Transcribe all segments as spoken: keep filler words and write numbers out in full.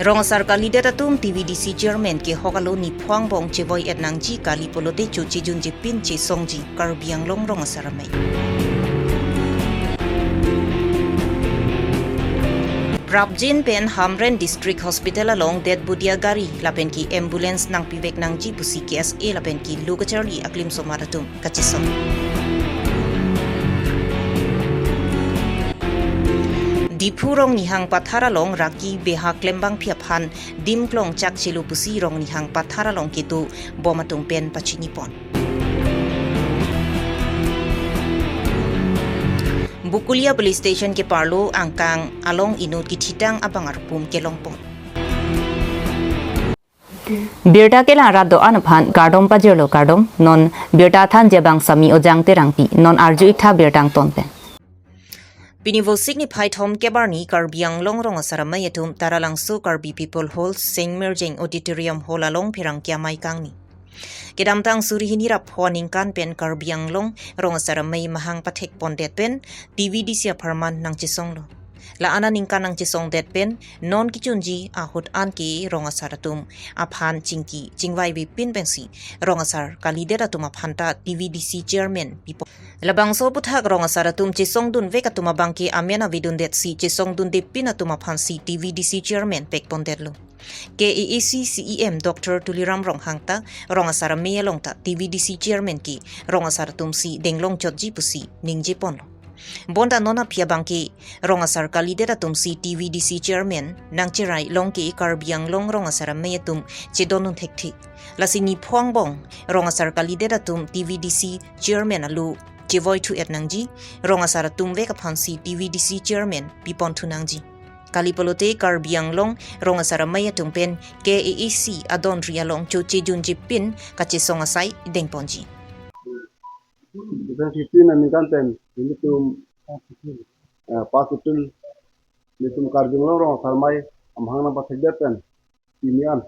Rong asar kalidet atum T V D C chairman kehok alo niphong angbong chevoi-et nangji, kali pulote chochejunji pin chesongji Karbi Anglong rong asar amei. Prapjin pen Hamren District Hospital along det budia gari lapen ke ambulance nangpivek nangji pusi K S A lapen ke lo kacharli aklimsomat atum kachesong. Diphu Rongnihang Pathar along raki beha klembangpi aphan dim klong chakchelo pusi Rongnihang Pathar along kedo bom atum pen pachinipon. Bokolia Police Station keparlo angkang along inut kethitang abang arpum kelongpon. Birta kelang rat do-an aphan kardom pajirlo, kardom. Non birta thanji abang Sami Ojang Terangpi, non arju-ik tha birta angton pen. Pini Vosik niphai thom kebarni Karbi Anglong rong asar amei atum Taralangso Karbi People Hall, Saint Mirjeng Auditorium Hall along pherangke amei kangni. Kedamtang suri hini ra pho aningkan pen Karbi Anglong rong asar amei mahang pathekpondet pen T V D C apharman nangchesonglo. La-an aningkan nangchesongdet pen non kechunji ahut an ke rong asar atum aphan chingki chingvaive pin pensi rong asar kalidet atum aphanta T V D C chairman pipo. Labangso aputhak rong asar atum chesongdunvek atum abang ke amen avedundetsi chesongdunde pin atum aphansi T V D C chairman pekpondetlo. K A A C C E M Doctor Tuliram Ronghang ta rong asar amei along ta T V D C chairman ke rong asar atumsi denglong chotji pusi ningjeponlo. Bonta non aphi abang ke rong asar kalidet atumsi T V D C chairman nangcherai long ke Karbi Anglong rong asar amei atum chedondun thekthe. Lasi niphong angbong rong asar kalidet atum T V D C chairman alo chevoi thu-et nangji, rong asar atum vek aphansi T V D C chairman pipon thu nangji. Kali pulote Karbi Anglong rong asar amei atum pen K A A C adonri along chochejunji pin kachesong asai dengponji. Two thousand fifteen aningkan pen nelitum, eh, pas April nelitum Karbi Anglong rong asar amei amahang nangpathekdet pen pini an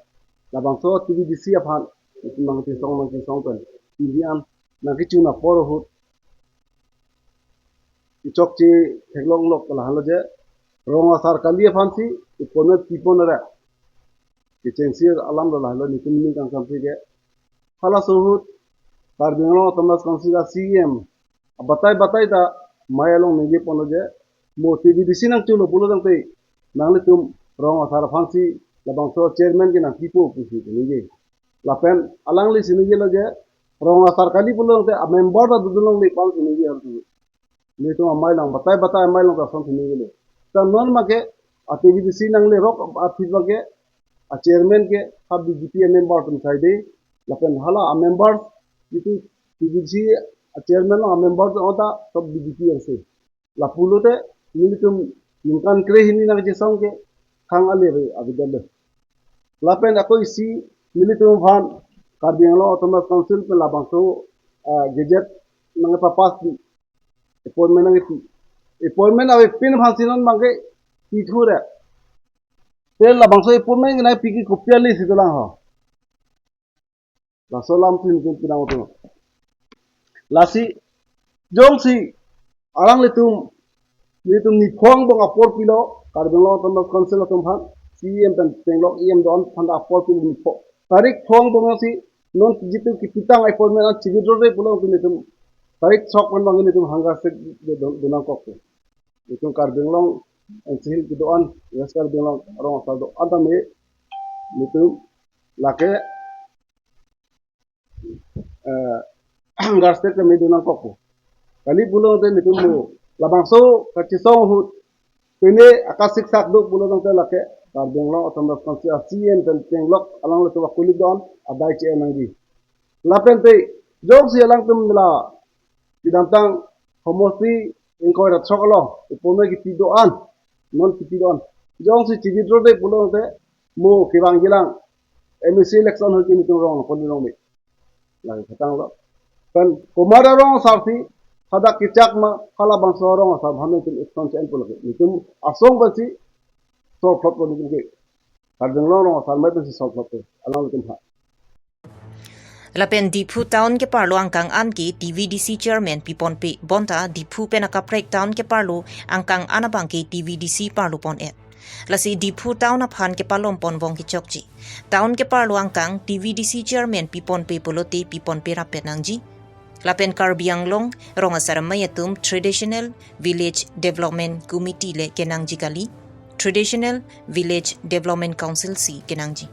labangso T V D C aphan nelitum nangchesong nangchesong pen pini an nangkechun apor ahut kechokche theklonglok lahelo je rong asar kali aphansi appointment pipon ra kechengsi alam lo lahelo nelitum ning kangsamsi ke. Halaso ahut Karbi Anglong Autonomous Council a C E M abatai batai ta amei along ningjeponlo je mo T V D C nangcholo pulo tangte nanglitum rong asar aphansi labangso chairman ke nangpipo pusi ningje. Lapen alanglisi ningjelo je rong asar kali pulo tangte amember ta dodun longle pusi ningje arju. Nelitum amei along batai batai amei along ta asonsi ningjelo. Ta non make a T V D C nanglerok aphi abang ke a chairman ke ha B J P amember atum saide, lapen hala amember itu T V D C a chairman along amember atum ta sob B J P ansi. Lapulote nelitum ningkan krehini nangchesong ke khang ale ave avedetlo. Lapen ako isi nelitum aphan Karbi Anglong Autonomous Council pen labangso, ah, gazette nangpapass di appointment nangpi. Appointment ave pin aphansi non abang ke pithu ra. Te labangso appointment nangpi ke kopi alisi dolang ho. Laso alam tin tin pinang utung. Lasi jongsi alanglitum nelitum niphong angbong apor pilo Karbi Anglong Autonomous Council atum aphan, C E M pen tenglok E M do-an aphan apor pilo niphong. Tarik phong angbong si non jitu kepitang appointment an chi-withdraw-re pulo tangte nelitum tarik sok pen abang nelitum hunger strike do, do, donangkok. Nelitum Karbi Anglong N C Hills kedo-an, West Karbi Anglong rong asar do-an tame nelitum lake, eh, hunger strike tame donangkokpo. Kali pulo tangte nelitum mo labangso kachesong ahut pine akasiksak do pulo tangte lake Karbi Anglong Autonomous Council a C E M pen tenglok alanglitum akolip do-an adai che-en nangji. Lapen te jongsi alangtum la kedamtang homosti ingkoi ra throk along appointment kipi do-an, non kipi do-an, jongsi chi-withdraw-re pulo tangte mo kevangjilang M A C election ahut ke nelitum rong nangpon longle. Lake kachetanglo. Pen komat arong asarsi hadak kechak ma halabangso arong asar aphan nelitum action che-en pulo ke nelitum asong pensi solve-lotpo nelitum ke. Karbi Anglong rong asar amei pensi solve-lotpo alanglitum aphan. Lapen Diphu town keparlo angkang an ke T V D C chairman piponpe, bonta Diphu pen akaprek town keparlo angkang an abang ke T V D C parlopon-et. Lasi Diphu town aphan kepalom ponvong kechokche. Town keparlo angkang T V D C chairman piponpe pulote piponpe rapet nangji. Lapen Karbi Anglong rong asar amei atum Traditional Village Development Committee le kenangji kali, Traditional Village Development Council si kenangji.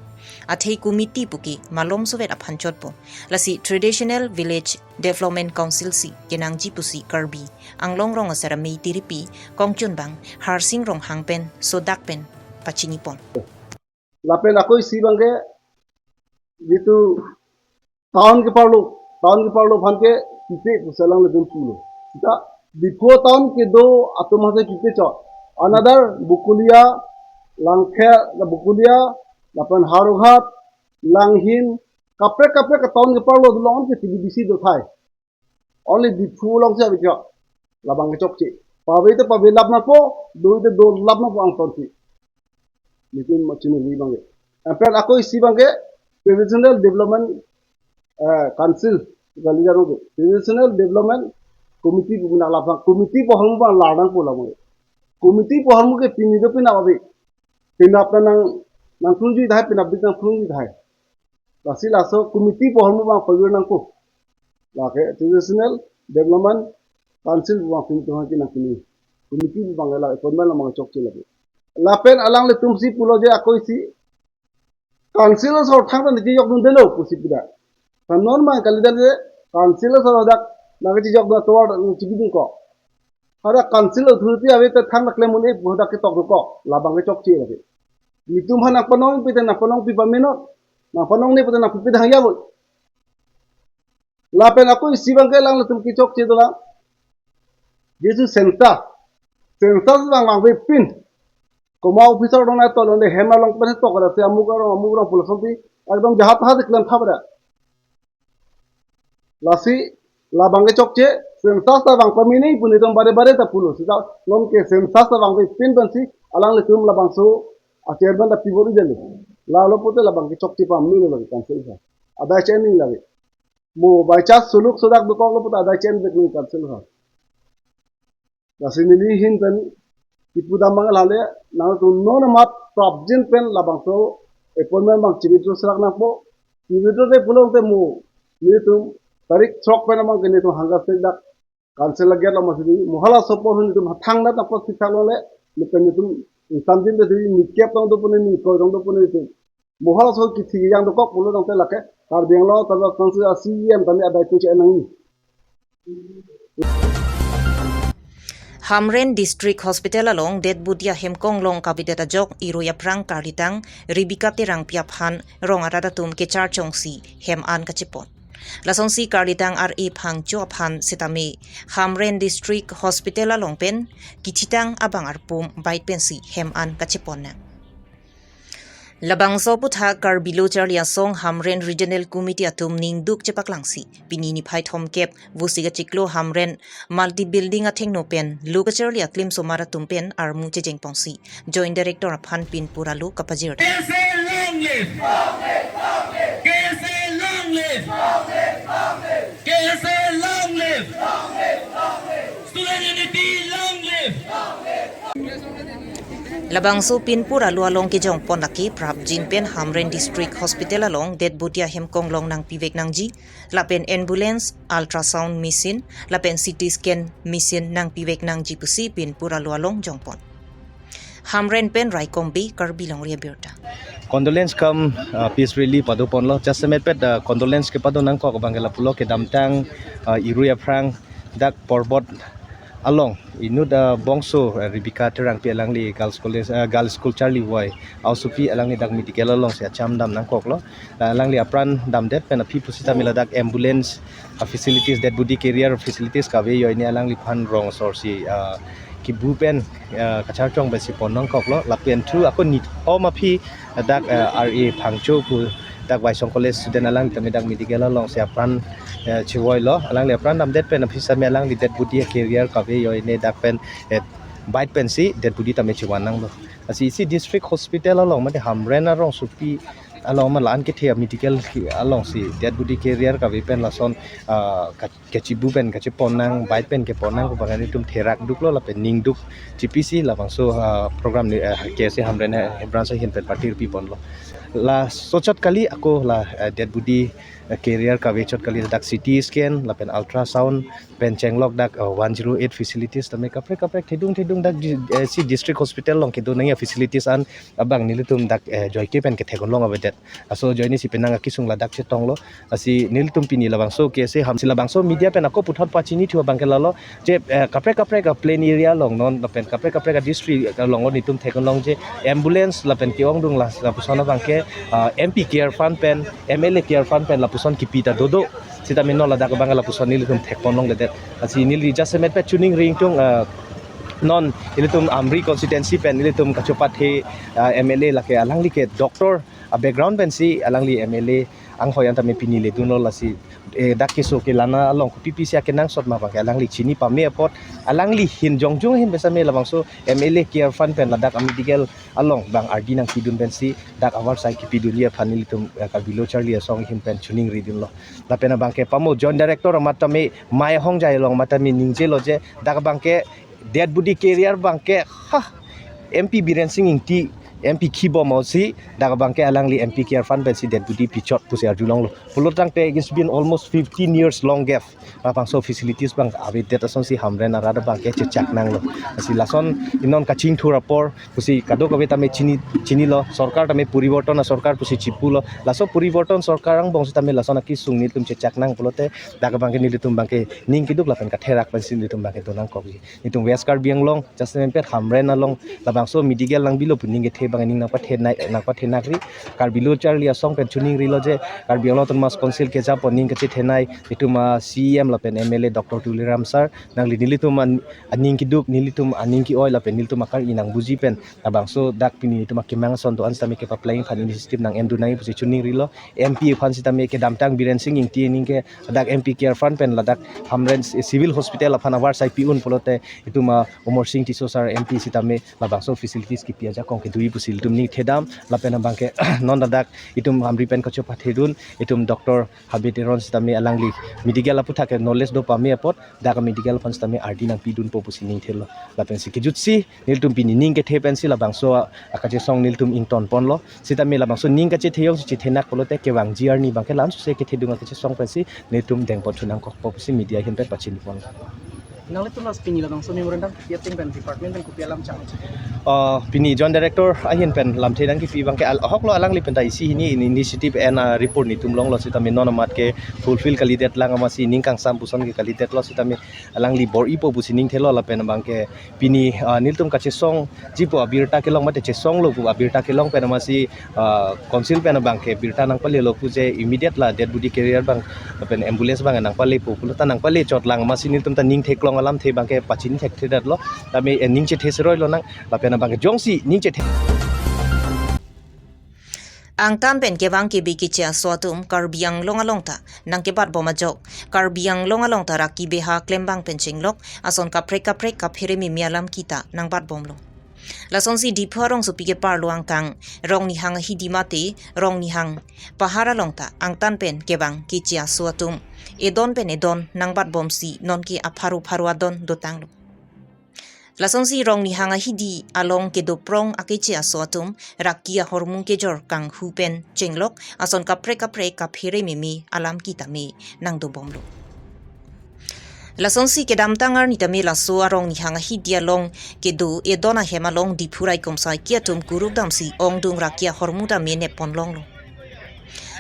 Athe committee puke malom sovet aphan chotpo. Lasi Traditional Village Development Council si kenangji pusi Karbi Anglong rong asar amei tiripi kongchunbang Harsing Ronghang pen sodak pen pachinipon. Lapen ako isi abangke jitu town keparlo, town keparlo aphan ke pipe pusi alanglitum pulo. Sita Diphu town kedo atum aphan si pipe chot. Another Bokolia, Langkher, Bokolia, lapen Howraghat, Langhin, kaprek kaprek ke town keparlo dolo ke T V D C do thai. Only Diphu along si ave chot. Labang kechokche. Pave te pavelap nangpo, do te dolap nangpo angton si. Nitin machine li abangke. Lapen ako isi abangke Traditional Development, eh, Council, kali jaro ke. Traditional Development Committee pu nang lapang. Committee pu ahormu abang lar nangpo labang. Committee pu ahormu ke pini do penap ave. Penap nang, nangphrungji tahai, penap dik nangphrungji tahai. Lasi laso committee pu ahormu abang pajir nangpo. Lake Traditional Development Council pu abang pini tuhan ke nangpini. Committee pu abang la appointment labang chokche lake. Lapen alanglitum si pulo je ako isi Council asor thangta nangchejokdundelo pusi pida. Kanon mang kalidet je Council asor dak nangchejokdun atovar nangchebidun ko. Hadak Council authority ave te thang klem un-e pu hadak ketok ko. Labang kechokche lake. Netum aphan nangpanong pite nangpanong pi pamenon. Nangpanong ne pute nangpipe dang ya bo. Lapen ako isi abangke alanglitum kechokche dolang. Jitu census. Census abang vangvepin. Komat officer dong nai tolonde hem along pen tok ra si amuk arong amuk arong pulo asonsi ekdom jahat hat klem thap ra. Lasi labang kechokche census ta vang pamini pu netum bare bare ta pulo. Sita non ke census ta vangvepin pensi alanglitum labangso a chairman ta pibor ideli. Lalo pute labang kechokche pamini lo lake Council asar. Adai chen ni lake. Mo by chance suluk sodak dokoklo pute adai chen vek ni Council asar. Lasi neli ahin pen kipu dam abang lale nangtum non amat prapjin pen labangso appointment abang chi-withdraw serak nangpo. Chi-withdraw te pulote mo netum tarik throk pen abangke netum hunger strike dak Council a gate along masi mo halaso apor netum thang dat apor thik thak longle, lapen netum insamjin te si ni kep tong do pune ni kroi tong do pune netum. Mo halaso kithi yang dokok pulo tangte lake Karbi Anglong Autonomous Council a C E M tame adai tu che nangji. Hamren District Hospital along det budia hemkong long kavedet ajok irui aphrang karlitang Rebecca Terangpi aphan rong arat atum kecharchongsi hem an kachepon. Lasonsi karlitang R A Phangcho aphan setame Hamren District Hospital along pen kithitang abang arpum bait pensi hem an kachepon nang. Labangso aputhak Karbi Lo Charli Asong Hamren Regional Committee atum ningduk chepaklangsi pini niphai thomkep Vosik achiklo Hamren Multi Building athengno pen lo kacharli aklim somar atum pen armu chejengponsi Joint Director aphan pinpur alo kapajir. K S A long live! K S A long live! K S A long live! Student unity long live! Labangso pinpur alo along kejongpon lake prapjin pen Hamren District Hospital along det budia hemkong long nangpivek nangji, lapen ambulance, ultrasound machine, lapen C T scan machine nangpivek nangji pusi pinpur alo along jongpon. Hamren pen Raikom Bey, Karbi Longri Abirta. Condolence cum, uh, peace rally padoponlo. Jasemet pet, uh, condolence kepado nangkok abangke lapulo kedamtang, uh, irui aphrang dak Porbot along inut, uh, bongso, uh, Rebecca Terangpi alangli Girls College, uh, Girls School charlivoi aosopi alangli dak medical alongsi acham dam nangkoklo. La alangli apran damdet pen aphi pusitame ladak ambulance, uh, facilities, dead body carrier facilities kave joine alangliphan rong asorsi, uh, kibu pen, uh, kacharchong pensi pon nangkoklo. Lapen thu ako nithom aphi dak, uh, R A Phangcho pu dak Waisong College student alangli tame dak medical alongsi apran, uh, chevoilo. Alangli apran damdet pen aphi same alangli dead body carrier kave joine dak pen, uh, bait pensi dead body tame chevan nanglo. Lasi isi District Hospital along mate Hamren arongsopi Along ma la-an kethe a-medical ki alongsi dead body carrier kave pen lason, ah, ka-, kachibu pen kachepon nang, bike pen kepon nang pu abang nelitum therak duklo lapen ning duk chipisi labangso, ah, program ni, eh, K S A Hamren, eh, branch ahin pen pathirpi ponlo. Laso chot kali ako la, eh, dead body, eh, carrier kave chot kali dak C T scan lapen ultrasound pen chenglok dak, eh, one zero eight facilities tame kaprek kaprek thedung thedung dak di-, eh, si district hospital along kedo nangji a-facilities an abang nelitum dak, eh, joike pen kethek unlong avedet. Laso ajoine si penang akesung ladak chetonglo. Lasi nelitum pini labangso K S A Ham si labangso media pen ako puthot pachini thu abang ke lalo je, eh, kaprek kaprek a-plain area along non lapen kaprek kaprek a-district along nelitum thek unlong je ambulance lapen ke-ongdung la lapuson abang ke, ah, M P care fund pen, M L A care fund pen lapuson kipi ta dodo. Sitame non ladak abang ke lapuson nelitum thek pon longledet. Lasi neli jasemet pet chuning ring tung, ah, non ilitum Amri constituency pen ilitum kachopathe, ah, M L A lake alangli ke doctor a-background pensi alangli M L A anghoi an tame pini ledunlo. Lasi, eh, dak keso kelana along kopi pisi akenangsot ma abang ke alangli chini pame apot alangli ahin jongjung ahin pen sitame labangso M L A care fund pen ladak a-medical along abang ardi nangpidun pensi dak avarsai kipidunji aphan nelitum, eh, Karbi Lo Charli Asong ahin pen chuning ridunlo. Lapen abang ke pamo Joint Director amat tame mai hongjai along amat tame ningjelo je dak abang ke dead body carrier abang ke, ha, M P Biren Singh Ingti, M P kibom osi dak abang ke alangli M P care fund pensi dead body pichot pusi arjulonglo. Pulotangte it's been almost fifteen years long gap. Labangso facilities abang avedet asonsi Hamren arat abang ke chechak nanglo. Lasi lason inon kachingthur apor pusi kadokave tame chini, chinilo, sorkar tame poriborton a-sorkar pusi chipulo. Laso poriborton sorkar angbong sitame lason akesung nelitum chechak nang pulote dak abang ke nelitum abang ke ning keduk lapen katherak pensi nelitum abang ke donangkokji. Nelitum West Karbi Anglong, jasemet pet Hamren along labangso medical nangbilo pu ning kethe abang ning nangpathe nai, nangpathe nakri. Karbi Lo Charli Asong pen chuning rilo je Karbi Anglong Autonomous Council kejapon ning kachethe nai, itum a-C E M lapen M L A Doctor Tuliram sir, nangli nelitum an-, aning keduk, nelitum aning ke-oi lapen nelitum akar inang buji pen labangso dak pini itum akemang ason do-an sitame kepaplang aphan initiative nang-endun nangji pusi chuning rilo. M P aphan sitame kedamtang Biren Singh Ingti aning ke dak M P care fund pen ladak Hamren Civil Hospital aphan avarsai pi-un pulote itum a-Amarsing Tisso sir M P sitame labangso facilities kipi ajakong kedoji pusi ilitum ning thedam. Lapen abang ke non ladak itum Hamri pen kachopathedun itum Doctor Habe Teron sitame alangli medical aputhak ke knowledge do pame apot dak medical aphan sitame ardi nangpidunpo pusi ning thelo. Lapensi kejutsi nelitum pini ning kethe pensi labangso a-, akachesong nelitum ington ponlo. Sitame labangso ning kachethe jongsi chethe nak pulote kevangji arni abang ke la-an suse kethedung akachesong pensi nelitum dengpon chunangkokpo pusi media ahin pen pachini ponlo. Nanglitum last pini labangso memorandum kipi ateng pen department pen kopi alam chang? Ah, pini Joint Director ahin pen lamthe nangkipi abang ke al-, ahoklo alangli pen ta isi hini in-, initiative and, ah, report nelitum longlo sitame non amat ke fulfill kalidet lang amatsi ning kangsam puson ke kalidetlo sitame alangli bor-ipo pusi ning thelo lapen abang ke pini, ah, nelitum kachesongji pu abirta kelong mate chesonglo pu abirta kelong pen amatsi, ah, council pen abang ke birta nangpalelo pu je immediate la dead body carrier abang lapen ambulance abang nangpalepo pulo ta nangpale chot lang amatsi nelitum ta ning theklong alamthe abang ke pachini thekthedetlo. Tame, eh, ning chethe seroilo nang lapen abang ke jongsi ning chethe. Angtan pen kevang kebe keche aso atum Karbi Anglong along ta nangkebatbom ajok, Karbi Anglong along ta raki beha klembang pen chenglok ason kaprek kaprek kaphere meme alam kita nangbatbomlo. Lasonsi Diphu arongsopi keparlo angkang Rongnihang ahidi mate Rongnihang pahar along ta angtan pen kevang keche aso atum edon pen edon nangbatbomsi nonke apharo pharo adon dotanglo. Lasonsi Rongnihang ahidi along kedoprong akeche aso atum raki ahormu kejor kanghu pen chenglok ason kaprek kaprek kaphere meme alam kitame nangdobomlo. Lasonsi kedamtang arni tame laso a-Rongnihang ahidi along kedo edon ahem along Diphu raikom saiki atum kuruk damsi ongdung raki ahormu tame neppon longlo.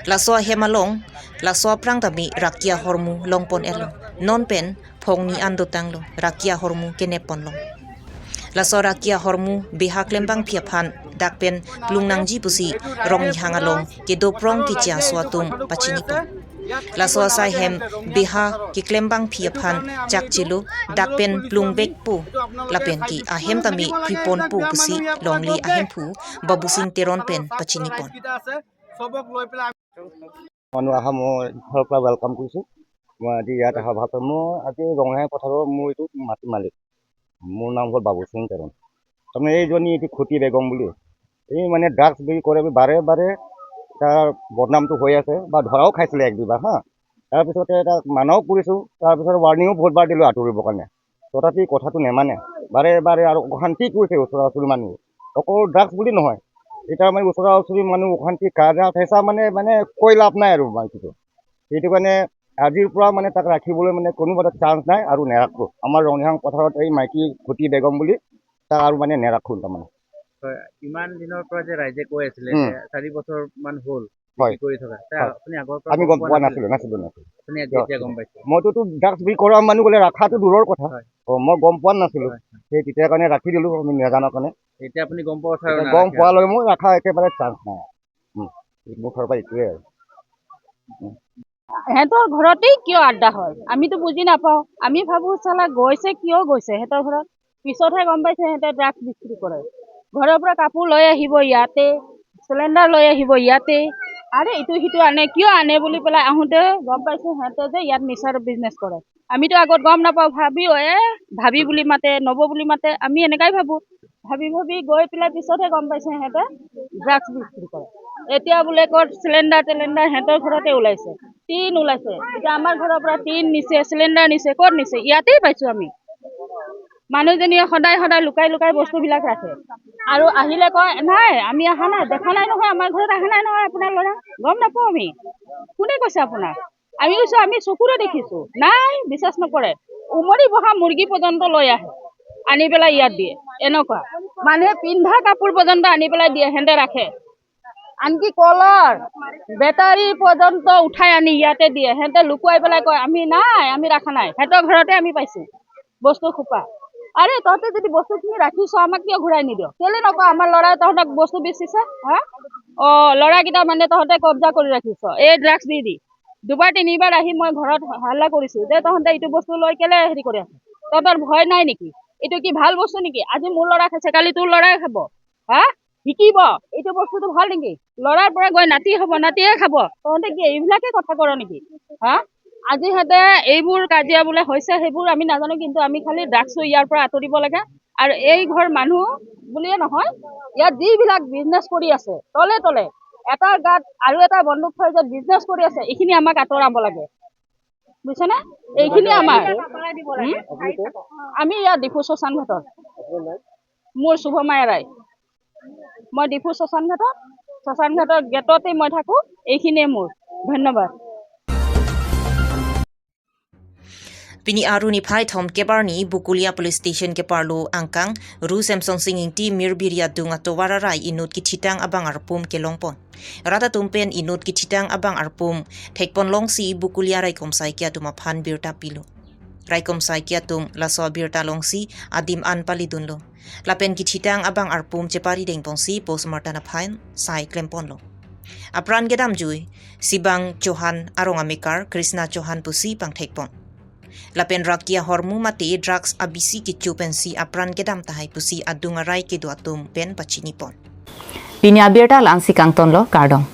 Laso ahem along, laso aphrang tame raki ahormu longpon-etlo. Non pen phongni an dotanglo, raki ahormu kenepponlong. Laso raki ahormu beha klembangpi aphan dak pen plung nangji pusi Rongnihang along kedoprong keche aso atum pachinipon. Laso asai hem beha keklembangpi aphan chakchelo, dak pen plung vekpo lapen ke ahem tame priponpo pusi longle ahemphu Babusing Teron pen pachinipon. মানুহ আহা মই ঘৰৰ পৰা ৱেলকাম কৰিছোঁ। মই আজি ইয়াত অহা ভাল পাওঁ। মই আজি ৰঙাই পথাৰৰ মোৰ এইটো মাটি মালিক। মোৰ নাম হ'ল বাবু সিং তেৰণ। তাৰমানে এই জনী এইটো খুটি বেগম বুলি, এই মানে ড্ৰাগছ বিক্ৰী কৰে বুলি বাৰে বাৰে তাৰ বদনামটো হৈ আছে বা ধৰাও খাইছিলে এক দুবাৰ, হা। তাৰপিছতে তাক মানাও কৰিছোঁ, তাৰপিছত ৱাৰ্ণিঙো বহুতবাৰ দিলোঁ আঁতৰিবৰ কাৰণে। তথাপি কথাটো নেমানে, বাৰে বাৰে আৰু অশান্তি কৰিছে ওচৰা ওচৰি মানুহ। অকল ড্ৰাগছ বুলি নহয়, এতিয়া মানে ওচৰা ওচৰি মানুহ অশান্তি, কাজিয়া পেচাল মানে, মানে কৈ লাভ নাই আৰু মাইকীটো। সেইটো কাৰণে আজিৰ পৰা মানে তাক ৰাখিবলৈ মানে কোনো এটা চান্স নাই আৰু নেৰাখো। আমাৰ ৰঙিহাং পথাৰত এই মাইকী ঘটি বেগম বুলি তাক আৰু মানে নেৰাখো তাৰমানে। হয়, ইমান দিনৰ পৰা যে ৰাইজে কৈ আছিলে উম। যে চাৰি বছৰ মান হ'ল হয়। বিক্ৰী কৰি থকা। তে হয়। আপুনি আগৰ পৰা আমি গম পোৱা নাছিলে? নাছিলো, নাছিলো, নাছিলো। আপুনি আজি এতিয়া গম পাইছে? মইতো ড্ৰাগছ বিক্ৰী কৰা মানুহ বুলি ৰখাটো দূৰৰ কথা। হয়। অ, মই গম পোৱা নাছিলো। হয়। সেই তেতিয়া কাৰণে ৰাখি দিলো, আমি নাজানো কাৰণে। এতিয়া আপুনি গম পোৱা কথা আৰু এতিয়া নাৰাখে গম পোৱা আৰু? লগে মই ৰখা একেবাৰে চান্স নাই। উম, মোৰ ফালৰ পৰা এইটোৱে আৰু। সিহঁতৰ ঘৰতেই কিয় আড্ডা হয়, আমিতো বুজি নাপাওঁ। আমি ভাবো চালা গৈছে, কিয় গৈছে সিহঁতৰ ঘৰত। পিছতহে গম পাইছে সিহঁতে ড্ৰাগছ বিক্ৰী কৰে। ঘৰৰ পৰা কাপোৰ লৈ আহিব ইয়াতে, চিলিণ্ডাৰ লৈ আহিব ইয়াতে, আৰে ইটো সিটো আনে, কিয় আনে বুলি পেলাই আহোঁতে গম পাইছো সিহঁতে যে ইয়াত নিচাৰ বিজনেছ কৰে। আমিতো আগত গম নাপাওঁ, ভাবি এ ভাবি বুলি মাতে, নব বুলি মাতে, আমি এনেকাই ভাবো। ভাবি ভাবি গৈ পেলাই পিছতহে গম পাইছে সিহঁতে ড্ৰাগছ বিক্ৰী কৰে। এতিয়া বোলে ক'ত চিলিণ্ডাৰ টিলিণ্ডাৰ সিহঁতৰ ঘৰতে ওলাইছে, টিন ওলাইছে। এতিয়া আমাৰ ঘৰৰ পৰা টিন নিছে, চিলিণ্ডাৰ নিছে, ক'ত নিছে? ইয়াতেই পাইছো আমি। মানুহজনীয়ে সদায় সদায় লুকাই লুকাই বস্তুবিলাক ৰাখে আৰু আহিলে কয়, "নাই, আমি অহা নাই, দেখা নাই নহয়, আমাৰ ঘৰত অহা নাই নহয় আপোনাৰ ল'ৰা, গম নাপাওঁ আমি।" কোনে কৈছে আপোনাক? আমি কৈছো, "আমি চকুৰে দেখিছো।" নাই, বিশ্বাস নকৰে। উমনি বহা মুৰ্গী পৰ্যন্ত লৈ আহে, আনি পেলাই ইয়াত দিয়ে। এনেকুৱা মানে পিন্ধা কাপোৰ পৰ্যন্ত আনি পেলাই দিয়ে, সিহঁতে ৰাখে। আনকি কলৰ বেটাৰী পৰ্যন্ত উঠাই আনি ইয়াতে দিয়ে। সিহঁতে লুকুৱাই পেলাই কয়, "আমি নাই, আমি ৰখা নাই, সিহঁতৰ ঘৰতে আমি পাইছো বস্তু সোপা।" আৰে, তহঁতে যদি বস্তুখিনি ৰাখিছ, আমাক কিয় ঘূৰাই নিদিয়? কেলে নকয় আমাৰ ল'ৰাই তহঁতক বস্তু বেচিছে, হা? অ, ল'ৰাকেইটা মানে তহঁতে কব্জা কৰি ৰাখিছ এই ড্ৰাগছ দি দি। দুবাৰ তিনিবাৰ আহি মই ঘৰত হাল্লা কৰিছো যে তহঁতে এইটো বস্তু লৈ কেলে হেৰি কৰি আছ? তহঁতৰ ভয় নাই নেকি? এইটো কি ভাল বস্তু নেকি? আজি মোৰ ল'ৰা খাইছে, কালি তোৰ ল'ৰাই খাব, হা? শিকিব এইটো বস্তুটো ভাল নেকি? ল'ৰাৰ পৰা গৈ নাতি হ'ব, নাতিয়ে খাব। তহঁতে কি এইবিলাকে কথা কৰ নেকি, হা? আজি সিহঁতে এইবোৰ কাজিয়া বোলে হৈছে, সেইবোৰ আমি নাজানো, কিন্তু আমি খালি ড্ৰাগছটো ইয়াৰ পৰা আঁতৰিব লাগে। আৰু এই ঘৰ মানুহ বুলিয়ে নহয়, ইয়াত যিবিলাক বিজনেছ কৰি আছে তলে তলে, এটাৰ গাত আৰু এটা বন্দুক থৈ যে বিজনেছ কৰি আছে, এইখিনি আমাক আঁতৰাব লাগে, বুজিছেনে? এইখিনি আমাৰ। হুম? আমি ইয়াত ডিফু শ্মশান ঘাটৰ। মোৰ শুভমায়া ৰায়। মই ডিফু শ্মশান ঘাটত, শ্মশান ঘাটৰ গেটতে মই থাকো। এইখিনিয়ে মোৰ। ধন্যবাদ। Pini arni phai thom kebarni Bokolia Police Station keparlo angkang Ru Semsonsing Ingti Mirbiri adung atovar arai inut kithitang abang arpum kelongpon. Rat atum pen inut kithitang abang arpum thekponlongsi Bokolia raikom saiki atum aphan birta pilo. Raikom saiki atum laso abirta alongsi adim an palidunlo. Lapen kithitang abang arpum chepari dengponsi postmortem aphan sai klemponlo. Apran kedamjui, Sibang Chauhan arong amekar Krishna Chauhan pusi pangthekpon. Lapen raki ahormu mate drugs abisi kecho pensi apran kedam tahai pusi adung arai kedo atum pen pachinipon. Pini abirta la-ansi kangtonlo, kardom.